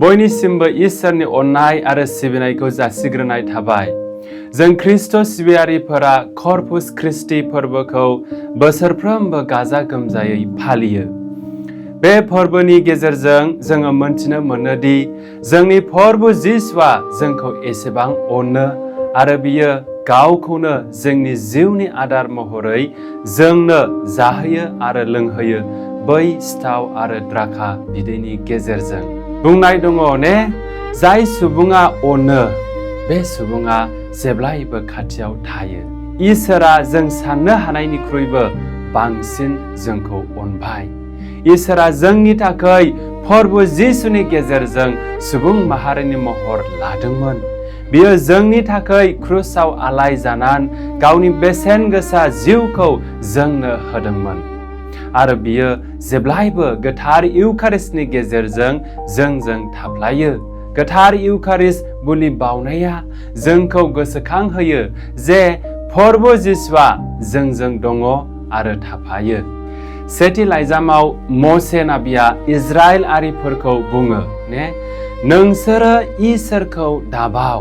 बयनिसिमबो इसोरनि अननाय आरो सिबिनायखौ जासिग्रोनाय थाबाय। जों ख्रिस्ट' सिबियारिफोरा कर्पुस ख्रिस्टि फोरबोखौ बोसोरफ्रोमबो गाजा गोमजायै फालियो। बे फोरबोनि गेजेरजों जोङो मोनथिनो मोनोदि जोंनि प्रभु जिसुआ जोंखौ एसेबां अनो आरो बियो गावखौनो जोंनि जिउनि आदार महरै जोंनो जाहोयो आरो लोंहोयो बै सिथाव आरो द्राखा बिदैनि गेजेरजों। बुंनाय दङ ने, जाय सुबुङा अनो बे सुबुङा जेब्लायबो खाथियाव थायो। इसोरा जों साननो हानायनिख्रुइबो बांसिन जोंखौ अनबाय। इसोरा जोंनि थाखाय प्रभु जिसुनि गेजेरजों सुबुं माहारिनि महर लादोंमोन। बियो जोंनि थाखाय क्रुसाव आलाय जानान गावनि बेसेन गोसा जिउखौ जोंनो होदोंमोन आरो बियो जेब्लायबो गोथार इउखारिस्टनि गेजेरजों जोंजों थाफ्लायो। गोथार इउखारिस्ट बुलि बावनाया जोंखौ गोसोखांहोयो जे प्रभु जिसुआ जोंजों दङ आरो थाफायो। सेथि लाइजामाव मसे नाबिया इजराइलारिफोरखौ बुङो ने, नोंसोरो इसोरखौ दाबाव।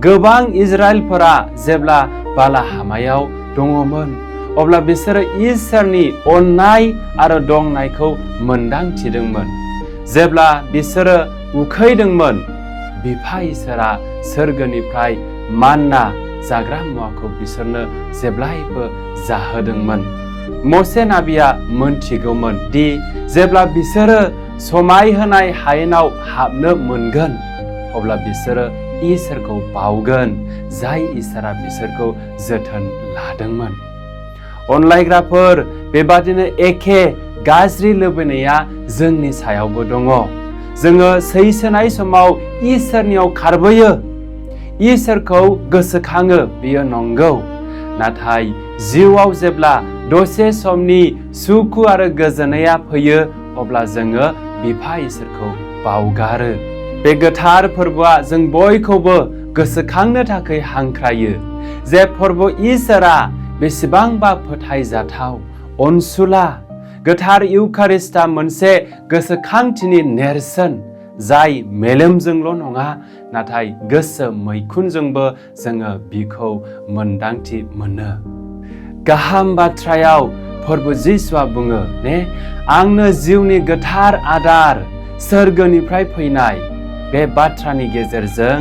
गोबां इजराइलफोरा जेब्ला बालाहामायाव दङमोन अब्ला बिसोरो इसोरनि अननाय आरो दंनायखौ मोनदांथिदोंमोन। जेब्ला बिसोरो उखैदोंमोन, बिफा इसोरा सोरगोनिफ्राय मान्ना जाग्रा मुवाखौ बिसोरनो जेब्लायबो जाहोदोंमोन। मसे नाबिया मोनथिगौमोन दि जेब्ला बिसोरो समायहोनाय हायेनाव हाबनो मोनगोन अब्ला बिसोरो इसोरखौ बावगोन, जाय इसोरा बिसोरखौ जोथोन लादोंमोन। अनलायग्राफोर, बेबादिनो एखे गाज्रि लुबैनाया जोंनि सायावबो दङ। जोङो सैसोनाय समाव इसोरनियाव खारबोयो, इसोरखौ गोसोखाङो, बेयो नंगौ। नाथाय जिउआव जेब्ला दसे समनि सुखु आरो गोजोननाया फैयो अब्ला जोङो बिफा इसोरखौ बावगारो। बे गोथार फोरबोआ जों बयखौबो गोसोखांनो थाखाय हांख्रायो जे प्रभु इसोरा बेसेबांबा फोथायजाथाव, अनसुला। गोथार इउखारिस्टआ मोनसे गोसोखांथिनि नेरसोन जाय मेलेमजोंल' नङा नाथाय गोसो मैखुनजोंबो जोङो बिखौ मोनदांथि मोनो। गाहाम बाथ्रायाव प्रभु जिसुआ बुङो ने, आंनो जिउनि गोथार आदार सोरगोनिफ्राय फैनाय। बे बाथ्रानि गेजेरजों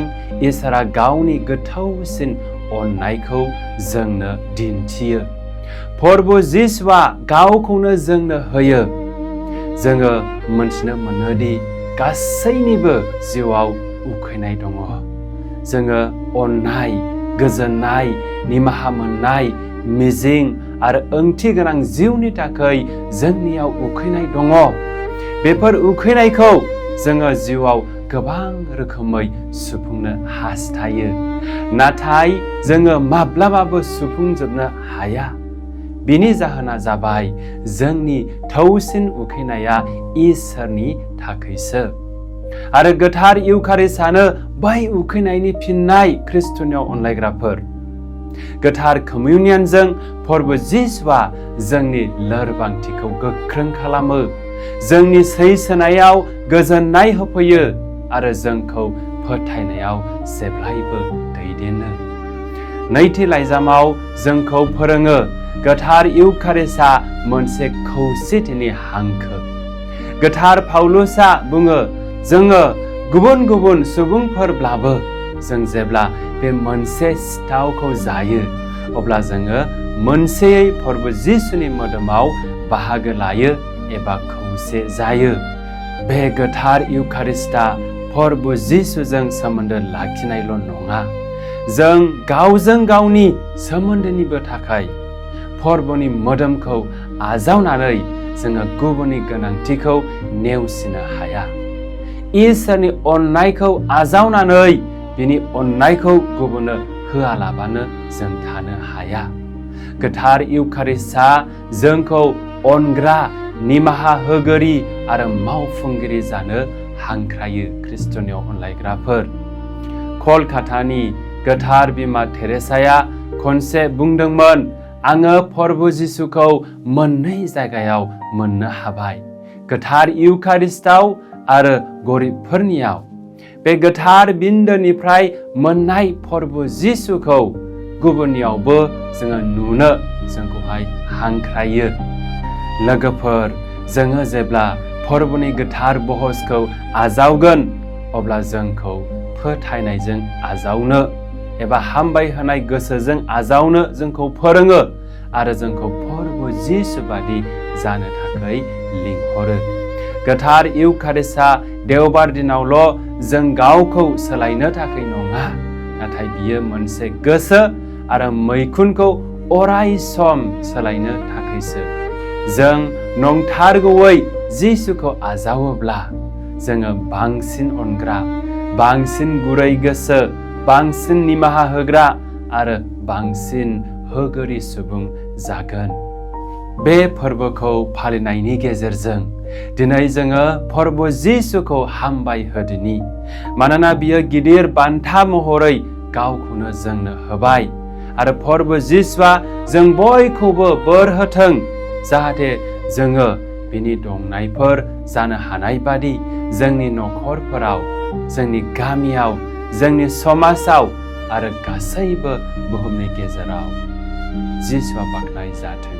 इसोरा गावनि गोथौसिन अननायखौ जोंनो दिन्थियो। प्रभु जिसुआ गावखौनो जोंनो होयो। जोङो मोनथिनो मोनोदि गासैनिबो जिउआव उखैनाय दङ। जोङो अननाय, गोजोननाय, निमाहा मोननाय, मिजिं आरो ओंथि गोनां जिउनि थाखाय जोंनियाव उखैनाय दङ। बेफोर उखैनायखौ जोङो जिउआव गोबां रोखोमै सुफुंनो हास्थायो, नाथाय जोङो माब्लाबाबो सुफुंजोबनो हाया। बिनि जाहोना जाबाय जोंनि थौसिन उखैनाया इसोरनि थाखायसो आरो गोथार इउखारिस्टआनो बै उखैनायनि फिननाय। ख्रिस्ट'नियाव अनलायग्राफोर, गोथार कमिउनियनजों प्रभु जिसुआ जोंनि लोरबांथिखौ गोख्रों खालामो, जोंनि सैसोनायाव गोजोननाय होफैयो आरो जोंखौ फोथायनायाव जेब्लायबो दैदेनो। नैथि लाइजामाव जोंखौ फोरोङो गोथार इउखारिस्टआ मोनसे खौसेथिनि हांखो। गोथार पाउलुसआ बुङो, जोङो गुबुन गुबुन सुबुंफोरब्लाबो जों जेब्ला बे मोनसे सिथावखौ जायो अब्ला जोङो मोनसेयै प्रभु जिसुनि मोदोमाव बाहागो लायो एबा खौसे जायो। बे गोथार इउखारिस्टआ प्रभु जिसुजों सोमोन्दो लाखिनायल' नङा, जों गावजों गावनि सोमोन्दोनिबो थाखाय प्रभुनि मोदोमखौ आजावनानै जोङो गुबुननि गोनांथिखौ नेवसिनो हाया। इसोरनि अननायखौ आजावनानै बिनि अननायखौ गुबुननो होआलाबानो जों थानो हाया। गोथार इउखारिस्टआ जोंखौ अनग्रा, निमाहा होगिरि आरो मावफुंगिरि जानो हांख्रायो। ख्रिस्ट'नियाव अनलायग्राफोर, कलकातानि गोथार बिमा तेरेसाया खनसे बुंदोंमोन, आङो प्रभु जिसुखौ मोननै जायगायाव मोननो हाबाय, गोथार इउखारिस्टआव आरो गरिबफोरनियाव बे गोथार बिन्दोनिफ्राय मोननाय फोरबो जिसुखौ गुबुननियावबो जोङो नुनो जोंखौहाय हांख्रायो। लोगोफोर, जोङो जेब्ला फोरबोनि गोथार बहसखौ आजावगोन अब्ला जोंखौ फोथायनायजों आजावनो एबा हामबाय होनाय गोसोजों आजावनो जोंखौ फोरोङो आरो जोंखौ फोरबो जिसु बादि जानो थाखाय लिंहरो। गोथार इउखारिस्टआ देवबार दिनावल' जों गावखौ सोलायनो थाखाय नङा, नाथाय बियो मोनसे गोसो आरो मैखुनखौ अराय सम सोलायनो थाखायसो। जों नंथारगौयै जिसुखौ आजावोब्ला जोङो बांसिन अनग्रा, बांसिन गुरै गोसो, बांसिन निमाहा होग्रा आरो बांसिन होगोरि सुबुं जागोन। बे फोरबोखौ फालिनायनि गेजेरजों दिनै जोङो फोरबो जिसुखौ हामबाय होदिनि, मानोना बियो गिदिर बान्था महरै गावखौनो जोंनो होबाय आरो फोरबो जिसुआ जों बयखौबो बोर होथों, जाहाथे जोङो बिनि दंनायफोर जानो हानाय बादि जोंनि नखरफोराव, जोंनि गामियाव, जोंनि समाजाव आरो गासैबो बुहुमनि गेजेराव जिसुआ बाख्नाय जाथों।